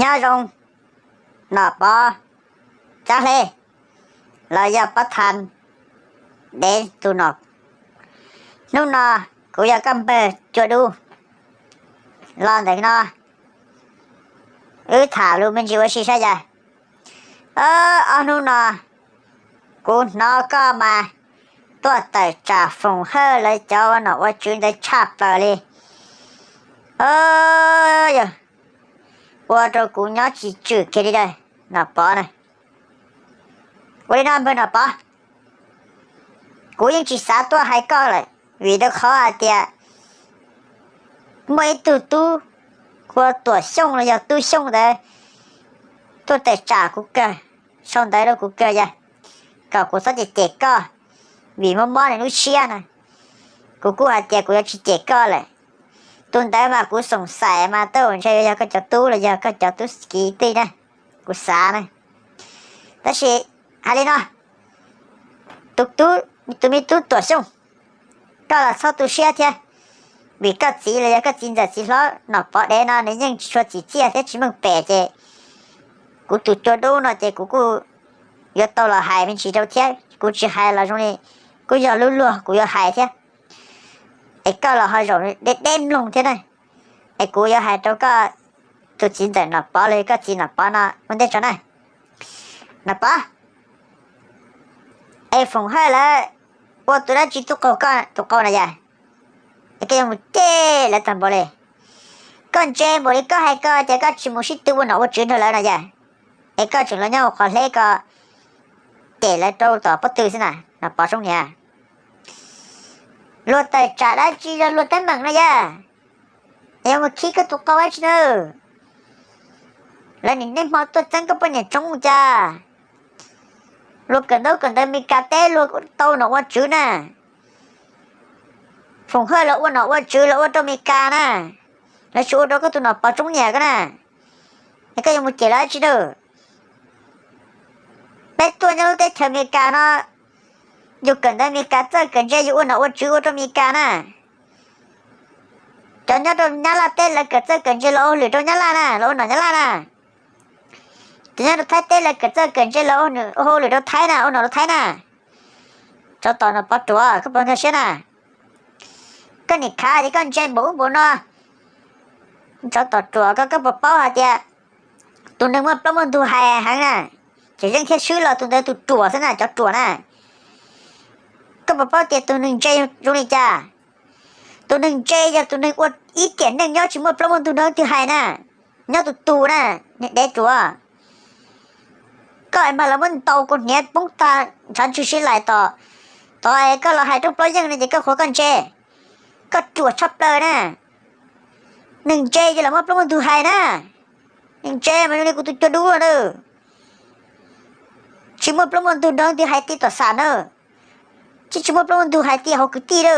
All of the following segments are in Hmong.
Nyob zoo, Nom Pov Tsab Hle, los yog Pov Thas dev tus nom. Hnub no kuv yog koj npawg Cua Dub los ntawm no, wb tham lus me ntsis ua si saib yog. Ob hnub no kuv hnov koj mas tuaj tawm tsam Foom Hawj lawv cov ua nom ua tswv ntawd tshaj plaws li. Yog ua rau kuv nyob tsis tswm kiag li lawm, Nom Pov na. Ua li no npawg Nom Pov, kuv yeej tsis xav tuaj hais koj lawm vim rau qhov hais tias muaj ib tug tub hu ua Tuam Xyooj los yog Tub Xyooj ntawd tuaj tawm tsam kuv kawg, sau ntawv rau kuv kawg yog kom kuv txhob cem cem koj vim muaj mob nws lub siab na. Kuv kuj hais tias kuv yuav tsis cem koj lawm. Tus ntawd mas kuv xoom xaim mas tej zaum ntshe yog koj cov tub los yog koj cov tub kiv tij na, kuv xav na. Tab sis hais li no, tus tub, tus me tub Tuam Xyooj, koj los txhob tu siab thiab, vim koj txiv los yog koj txiv ntxawm txiv hlob Nom Pov dev no nws yeej tsis tshua txim txiaj thiab tsis meej pem ces kuv tus Cua Dub no ces kuv kuj yuav tau los hais me ntsis rau thiab, kuv tsis hais los zoo li kuj yog lub luag kuv yuav hais thiab. Es koj los ho zaum deb deb mloog thiab na. Es kuv yuav hais rau koj tus txiv ntxawm Nom Pov los koj txiv Nom Pov no ua ntej tso na. Nom Pov, es Foom Hawj lawv ua tus dab tsi tuaj qaug koj tus qau na yog? Es koj yuav mus cem lawv tag npaum li. Koj ntse npaum li koj hais ko ces koj tsis mus sib tw ua nom ua tswv nrog lawv no yog? Es koj tseem los nyob hauv qhov hleb ko cem lawv rau tom pob tw xwb na, Nom Pov Tsoob niam. Luag tawm tsam dab tsi yog luag teeb meem no yog? Yuav mus khib koj tus qau dab tsi na? Lawv nim niaj hmo tuaj txeeb koj poj niam tsoob cas? Luag kawm ntaub kawm ntawv Meskas teb luag tau nom ua tswv na. Foom Hawj lawv ua nom ua tswv lawv ua rau Meskas na, lawv tsis ua rau koj tus Nom Pov Tsoob niam ko na. Es koj yuav mus cem lawv dab tsi na? Peb tuaj nyob lub teb chaws Meskas no, yus kawm ntawv Meskas txawj kawm ntse yus ua nom ua tswv ua rau Meskas na. Cov nyob rau Nyab Laj teb lawv kawm txawj kawm ntse los ua hauj lwm rau Nyab Laj na, los ua nom Nyab Laj na. Cov nyob rau Thaib teb lawv kawm txawj kawm ntse los ua hauj lwm rau Thaib na, ua nom rau Thaib na. Tsov tom Nom Pov Ruam, koj puas nkag siab na? Koj nim khav tias koj ntse npaum ub npaum no. Tsov tom ruam ko, koj puas paub hais tias tus neeg muaj plaub muaj ntug hais heev na, ces yeej thiaj swb los tus ntawd tus ruam xwb na, cov ruam na. Koj puas paub tias tus neeg ntse zoo li cas? Tus neeg ntse yog tus neeg ua ib tiam neej nyob tsis muaj plaub muaj ntug nrog leej twg hais na, nyob tus tus na, niag dev ruam. Koj es mas los muab ntaus kuv hniav poob tag ntshav ntswg sib lais tom, tod es koj los hais rooj plaub yeej no ces koj qhuas koj ntse. Koj ruam tshaj plaws na. Neeg ntse ces los muaj plaub muaj ntug hais na. Neeg ntse mas zoo li kuv tus Cua Dub na, tsis muaj plaub muaj ntug nrog leej twg hais ti tom xam na, tsis tsis muaj plaub muaj ntug hais ti hauv kwv tij na.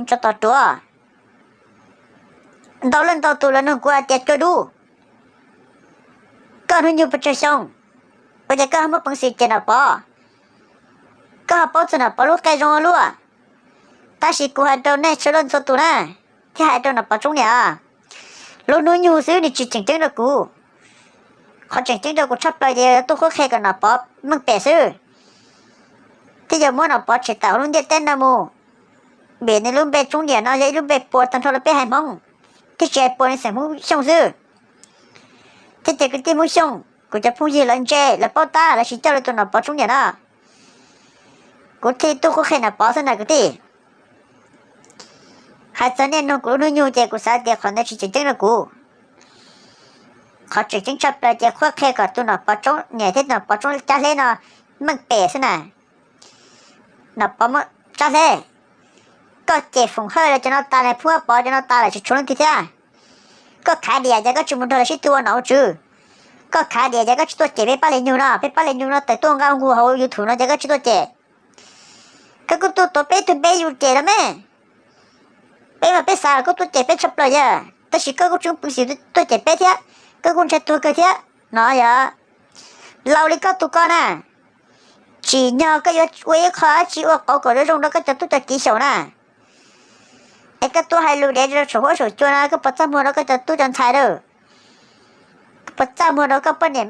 Tsov tom ruam. Ntau leej ntau tus los nug kuv hais tias Cua Dub, koj hnub nyoog pes tsawg xyoo, ua cas koj ho muaj peev xwm cem Nom Pov? Koj ho paub txog Nom Pov lub qe zoo ua luaj? Tab sis kuv hais rau nej txhua leej txhua tus na, thiab hais rau Nom Pov Tsoob niam, lub hnub nyoog xwb nws tsis tseem ceeb rau kuv. Qhov tseem ceeb rau kuv tshaj plaws ces yog tuaj qhuab qhia kom Nom Pov meej pem xwb, thiab yog muab Nom Pov tshem tawm hauv lub ntiaj teb no mus. Vim nws lub npe Tsoob niam no yog ib lub npe puas tag nrho rau peb haiv Hmoob, thiab tsis hais puas nws xeem Hmoob Xyooj xwb, thiab cov kwv tij Hmoob Xyooj kuv cov phooj ywg lawv ntse lawv paub tab lawv tsis coj li tus Nom Pov Tsoob niam no. Kuv thiaj tuaj qhuab qhia Nom Pov xwb na kwv tij. Hais txog niaj hnub kuv lub hnub nyoog ces kuv xav tias qhov ntawd tsis tseem ceeb rau kuv. Qhov tseem ceeb tshaj plaws ces qhuab qhia kom tus Nom Pov Tsoob niam thiab Nom Pov Tsoob Tsab Hleb no meej pem xwb na. Nom Pov Tsab Hleb, koj cem Foom Hawj lawv cov no tas, Phub Vaj Pov cov no tas lawm tsis tshuav leej twg thiab. Koj khav diam ces koj tsis mus nrog lawv sib tw ua nom ua tswv. Koj khav diam ces koj tsis tuaj cem peb pab li nyug no, peb pab li nyug no tawm tuaj nqa nqug hauv YouTube no ces koj tsis tuaj cem. Koj kuj tuaj tuav peb tug npe yus cem los me. Peb mas peb xav koj tuaj cem peb tshaj plaws yog, tab sis koj kuj tsis muaj peev xwm tuaj cem peb thiab, koj kuj ntshai tuag kawg thiab no yog. Laus li koj tus ko na, tsim nyog koj yuav ua ib qho dab tsi ua qauv kom zoo zoo rau koj cov tub cov kiv xyaum na. Es koj tuaj hais lus dev rau saum huab saum cua no koj puas txaj muag rau koj cov tub cov ntxhais lawm? Puas txaj muag rau koj poj niam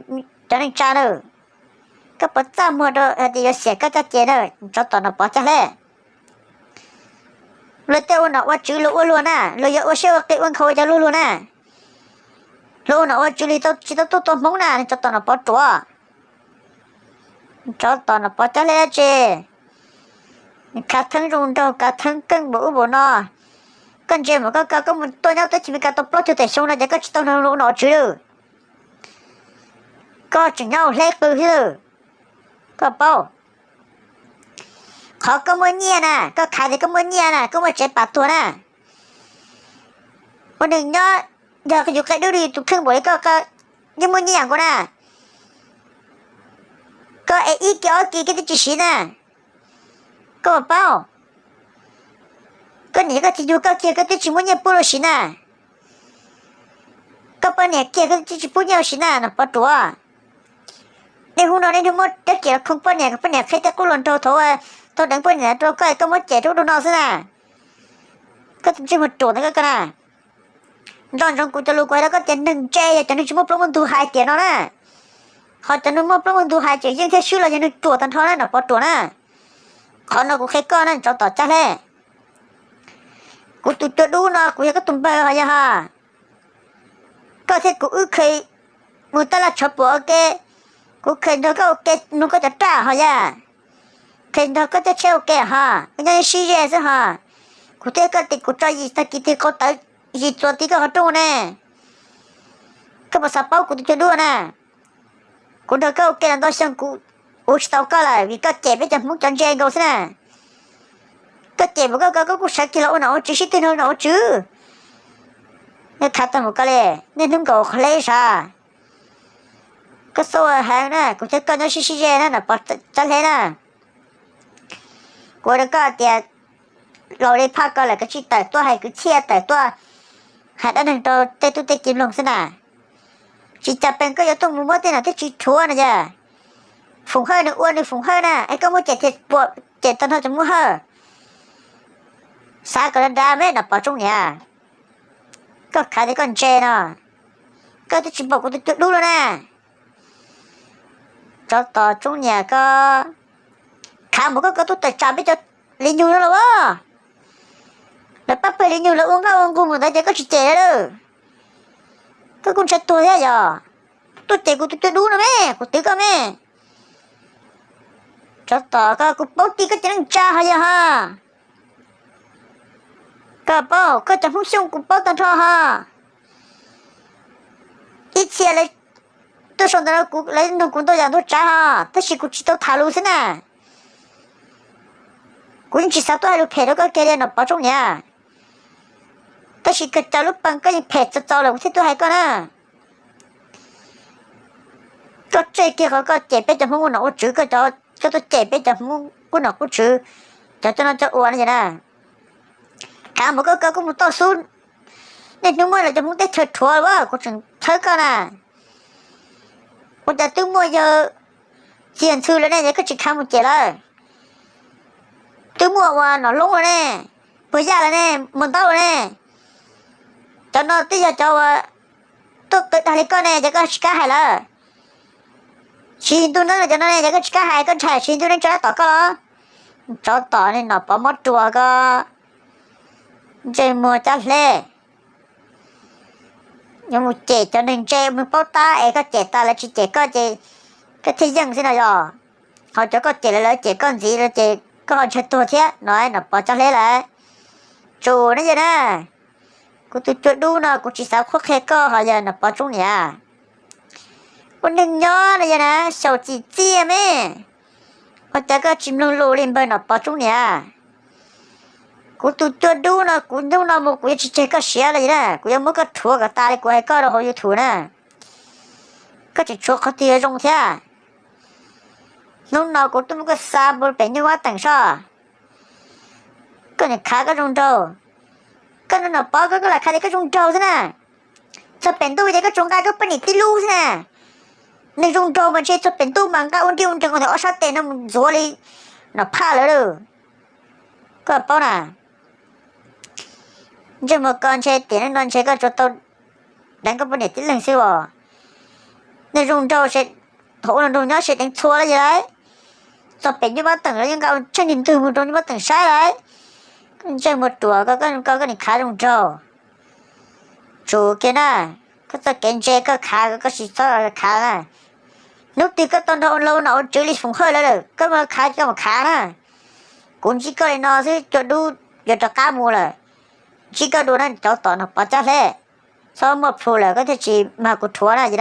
cov neej tsa na? Koj puas txaj muag rau hais tias yuav xiam koj caj ces na, tsov tom Nom Pov Caj Hleb? Luag tej ua nom ua tswv luag ua luag na, luag yuav ua siab ua qis ua nkhaus ua cov luag luag na. Luag ua nom ua tswv li tsis tau tuaj tua Hmoob na, tsov tom Nom Pov Ruam. Tsov tom Nom Pov Caj Hleb dab tsi? Khav theeb zoo nraug, khav theeb keej npaum ub npaum no. Koj ntsia mas koj, koj mus tuaj nyob teb chaws Amelikas tau plaub caug tawm xyoo no ces koj tsis tau ua nom ua tswv li. Koj tseem nyob hleb qw thiab lawm. Koj paub, qhov koj muaj nyiaj na, koj khav tias koj muaj nyiaj na, koj muaj tsev pam tuag na. Ua neeg nyob, yog yus qia dub li tus kheej npaum li koj, yeej muaj nyiaj nkaus na. Koj es ib kis ob kis koj twb tsis siv na. Koj puas paub, koj niam koj txiv yug koj kiag koj twb tsis muaj nyiaj pub luag siv na. Koj poj niam kiag koj twb tsis pub nyiaj luag siv na, Nom Pov Ruam. Niaj hnub no niaj hnub muab rab riam los khoo poj niam, kom poj niam qhia tej qub hluas nraug thaum, thaum deev poj niam rau koj, koj muab cem rau ub rau no xwb na. Koj tus ntsej muag ruam ntawd koj na. Nco ntsoov kuv cov lus kuv hais rau koj tias neeg ntse yog cov neeg tsis muaj plaub muaj ntug hais tias no na. Ho cov neeg muaj plaub muaj ntug hais tias yeej thiab swb los yog neeg ruam tag nrho na, Nom Pov Ruam na. Qhov no kuv qhia koj na, tsov tom Caj Hleb. Kuv tus cua dub no kuv yog koj tus npawg ho yog ha. Koj thiab kuv wb kheev mus taj laj tshov puam ua ke, kuv kheev nrog koj ua ke mloog koj cov raj ho yam, kheev nrog koj coj tsheb ua ke ho, wb nyob sib ze xwb ho. Kuv thiab koj tim kuv tso yim tag kis tig qau tawv, yim txuas tig koj qhov rooj ne. Koj puas xav paub kuv tus cua dub na? Kuv nrog koj ua ke los ntau xyoo kuv ua tsis tau koj lawm vim koj cem peb cov Hmoob cov ntse nkaus xwb na. Koj cem mus koj, koj kuj sawv kiag los ua nom ua tswv sib tw nrog ua nom ua tswv. Nej khav tag mus koj li, niaj hnub nkaum qhov hleb sav. Koj xub heev na, kuv thiab koj nyob sib sib ze na, Nom Pov Caj Hleb na. Kuv hais rau koj tias laus li phaj koj lawm koj tsis tawm tuaj hais kwv txhiaj, tawm tuaj hais dab neeg rau tej tub tej ki mloog xwb na. Tsis cas pees koj yuav tuaj mus muab tej nom tej tswv rhuav no yog. Foom Hawj nws ua nws Foom Hawj na, es koj muab cem thiaj puas cem tag nrho cov Hmoob Hawj. Xav kom dav dav me Nom Pov Tsoob Niam. Koj khav tias koj ntse no, koj twb tsis npaum kuv tus cua dub los na. Tsov tom Tsoob Niam koj, khav mus koj, koj tuaj tawm tsam peb cov li nyug no los as. Lawv pab pawg li nyug lawv ua nqaj ua nqug mus ntawd ces koj tsis cem lawv. Koj kuj ntshai tuag thiab yog. Tuaj cem kuv tus cua dub no me, kuv twv koj me. Tsov tom koj, kuv paub tib koj cov neej tsa ho yog ha. Koj paub koj cov Hmoob Xyooj kuv paub tag nrho ho. Ib txhia lawv tuaj sau ntawv rau kuv, lawv nug kuv ntau yam ntau tsav ho, tab sis kuv tsis tau tham lus xwb na. Kuv yeej tsis xav tuaj hais lus phem rau koj kiag li Nom Pov Tsoob Niam. Tab sis koj cov lub pees koj yeej phem txaus txaus lawm kuv thiaj tuaj hais koj na. Koj tseg kiag qhov koj cem peb cov Hmoob ua nom ua tswv, koj tuaj cem peb cov Hmoob qub nom qub tswv, cov coj noj coj ua no na. Khav mus koj, koj kuj mus toj xub. Niaj hnub muab lawv cov Hmoob teb chaws rhuav, kuv tseem txhawb koj na. Ua cas twb muaj yawg Txiag Ntxhw lawm ne, yog koj tsis khav mus cem lawv? Twb muaj ua Nom Loob lawm ne, Puag Yaj lawm ne, Muas Ntaub lawm ne. Cov no twb yog cov uas tuaj qw dag li koj ne, yog koj tsis kam hais lawm. Siv Ntuj Neeb cov no ne, yog koj tsis kam hais, koj ntshai Siv Ntuj Neeb tso dab tom koj los? Tsov tom Nom Pov Mob Ruas koj, ntsej muag cab hleb. Yuav mus cem cov neeg ntse, mus paub tab es koj cem tas lawv tsis cem koj ces koj thiaj yeej xwb no yog. Ho cov koj cem lawv, lawv cem koj ntxiv lawm ces koj ho ntshai tuag thiab no, Nom Pov cab hleb lawm. Tsum na yog na, kuv tus cua dub no kuv tsis xav qhuab qhia koj ho yog Nom Pov Tsoob Niam. Ua neeg nyob no yog na, xyaum txim txiaj me. Ua cas koj tsis mloog lus li npawg Nom Pov Tsoob Niam? Kuv tus cua dub no kuv hnub no mus kuv yuav tsis tseg koj siav li na, kuv yuav muab koj rhuav kom tas li kuv hais koj rau hauv YouTube na. Koj tseem tshuav qhov twg yuav zoo thiab? Hnub no kuv tuaj muab koj xa mus pem nyuj vaj teem soj. Koj niam khav koj zoo nraug. Koj no Nom Pov koj, koj lam khav tias koj zoo nraug xwb na. Txog pem ntuj ces koj tsuas nqa koj poj niam tib lub xwb na. Neeg zoo nraug mas ntshe txog pem ntuj mas nqa ua nriaj ua nreeg ua ntawm ob sab tes no mus ntxuav li Nom Phaj lawm lauj. Koj paub na, ntsej muag ko ntshe tiam neej no ntshe koj tsuas tau deev koj poj niam tib leeg xwb os. Nej zoo nraug, thaum ub nraug nyob seb deev txhua lawm yog lawm. Txog pem nyuj pob teem los yeej nqa tsheej ntwg mus rau nyuj pob teem saib lawm. Koj ntseeg muag ruam, koj koj nim khav zoo nraug. Tsum kiag na, koj txoj kev ntse koj khav, koj tsis txhob khav na. Hnub twg koj tau nrog ua lau nom ua tswv li Foom Hawj lawv lawm, koj mam khav, koj mam khav na. Kuv ntsib koj li no xwb cua dub yuav rov qab mus lawm. Ntsib koj dua na cov tom no pov cab hleb, txhob muaj plhu lawm koj thiaj tsis mag kuv rhuav na.